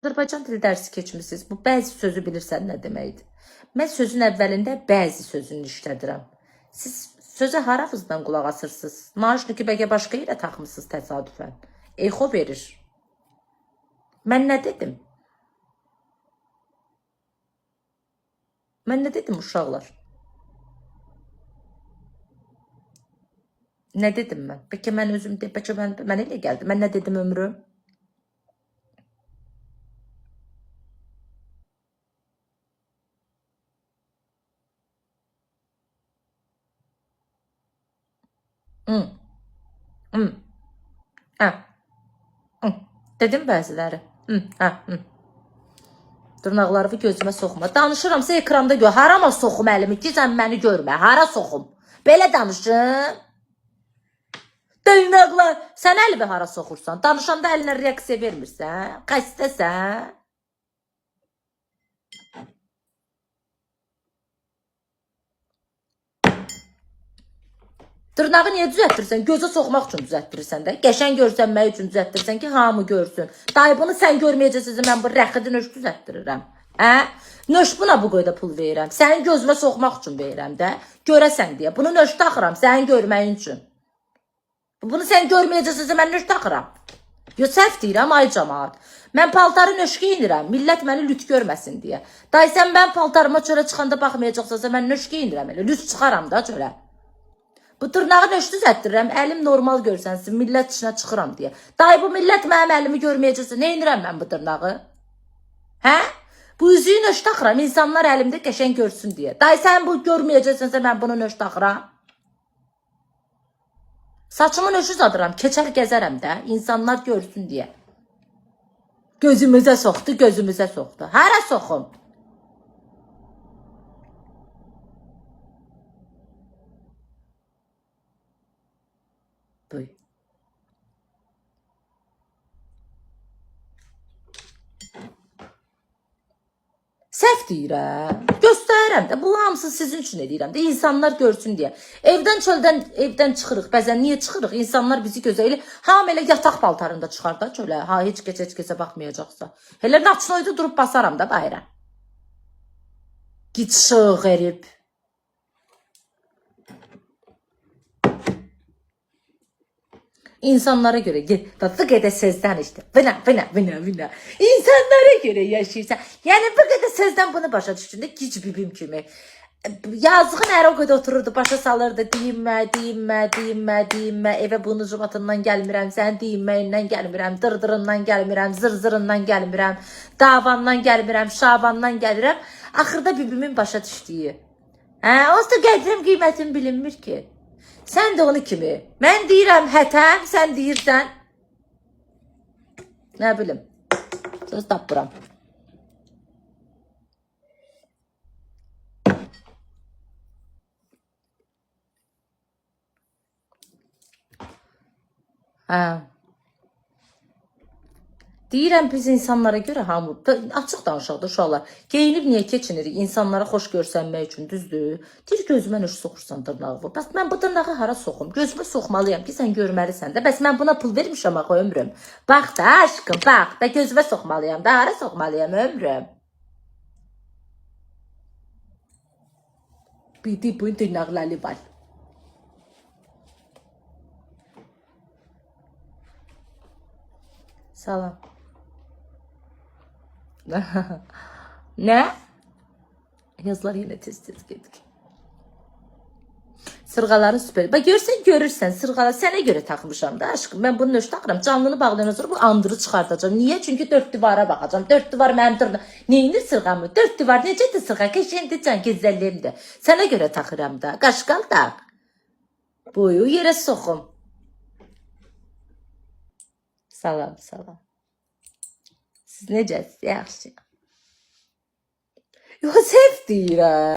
Azərbaycan dili dərsi keçmisiniz. Bu bəzi sözü bilirsən nə deməkdir? Mən sözün əvvəlində bəzi sözünü işlədirəm. Siz sözə hara ağızdan qulaq asırsınız? Naşniki bəlkə başqa yerə taxmısınız təsadüfən. Exo verir. Mən nə dedim? Mən nə dedim uşaqlar? Nə dedim mən? Bəlkə mən özüm de, bəlkə mən elə gəldi. Mən nə dedim ömrüm? Hı. Hı. Hə. Hı. Dedim bəziləri. Hı. Hə. Hı. Dırnaqlarımı gözümə soxma. Danışıramsa ekranda gör. Harama soxum əlimi ki, sən məni görmə. Hara soxum? Belə danışım. Dırnaqlar. Sən əlimi hara soxursan? Danışanda əlinə reaksiya vermirsən? Xəstəsən? Dırnağı niyə düzəltdirsən? Gözə soxmaq üçün düzəltdirirsən də. Qəşəng görsənmək üçün düzəltdirsən ki, hamı görsün. Dayı bunu sən görməyəcəksən, mən bu rəxidi nöş düzəltdirirəm. Hə? Nöş buna bu qoyda pul verirəm. Sənin gözümə soxmaq üçün verirəm də. Görəsən deyə. Bunu nöş taxıram sənin görməyin üçün. Bunu sən görməyəcəksən, mən nöş taxıram. Yo səhv deyirəm ay camaat. Mən paltarı nöş geyinirəm, millət məni lüt görməsin deyə. Dayı sən mən paltarıma çölə çıxanda baxmayacaqsansa mən nöş geyinirəm elə. Lüt çıxaram da çölə. Bu dırnağı nöş düzəltdirirəm, əlim normal görsənsin, millət içinə çıxıram deyə. Dayı bu millət mənim əlimi görməyəcəksə, nə edirəm mən bu dırnağı? Hə? Bu üzüyü nöş taxıram, insanlar əlimdə qəşəng görsün deyə. Dayı sən bu görməyəcəksənsə mən bunu nöş taxıram. Saçımı nöş uzadıram, keçər gəzərəm də, insanlar görsün deyə. Gözümüzə soxdu, gözümüzə soxdu. Hara soxum? Buy. Səhv deyirəm. Göstərirəm də. Bu hamısı sizin üçün eləyirəm də. İnsanlar görsün deyə. Evdən çöldən evdən çıxırıq. Bəzən niyə çıxırıq? İnsanlar bizi gözə elə hamı elə yataq paltarında çıxar da çölə. Ha heç kəs heç kəsə baxmayacaqsa. Elə naçnoyda durub basaram da bayıra. Git şığ erib. İnsanlara göre git. Bak bu kadar sözden işte. Buna buna buna buna. İnsanlara göre yaşayırsan. Yani bu kadar sözden bunu başa düşdün də gic bibim kimi. Yazığın ər o qədər otururdu, başa salırdı. Deyinmə, deyinmə, deyinmə, deyinmə. Evə bunu jubatından gəlmirəm, sən deyinməyindən gəlmirəm, dırdırından gəlmirəm, zırzırından gəlmirəm, davandan gəlmirəm, şabandan gəlirəm. Axırda bibimin başa düşdüyü. Hə, onsuz da qədrim qiymətim bilinmir ki. Sən də onu kimi. Mən deyirəm hətəm, sən deyirsən. Nə bilim. Söz tapıram. Hə. Deyirəm biz insanlara görə hamı açıq danışaq da uşaqlar. Geyinib niyə keçinirik? İnsanlara xoş görsənmək üçün, düzdür? Deyir gözümə nöş soxursan dırnağı. Bəs mən bu dırnağı hara soxum? Gözümə soxmalıyam ki, sən görməlisən də. Bəs mən buna pul vermişəm axı ömrüm. Bax da aşkım, bax. Da gözümə soxmalıyam da, hara soxmalıyam ömrüm? Bir bu dırnaqları var. Salam. Ne? Yazılar yine tez tez gedir. Sırğaları süper. Bak görsən görürsən sırğalar sənə görə taxmışam da aşkım. Mən bunu nöş taxıram. Canlını bağlayandan sonra bu andırı çıxardacağam. Niyə? Çünki dörd divara baxacağam. Dörd divar mənim dırna. Neyinir sırğamı? Dörd divar necədir sırğa? Qəşəngdir can gözəlliyimdir. Sənə görə taxıram da. Qaşqaldaq. Boyu yerə soxum. Salam, salam. Siz necəsiniz? Yaxşı. Yox, səhv deyirəm.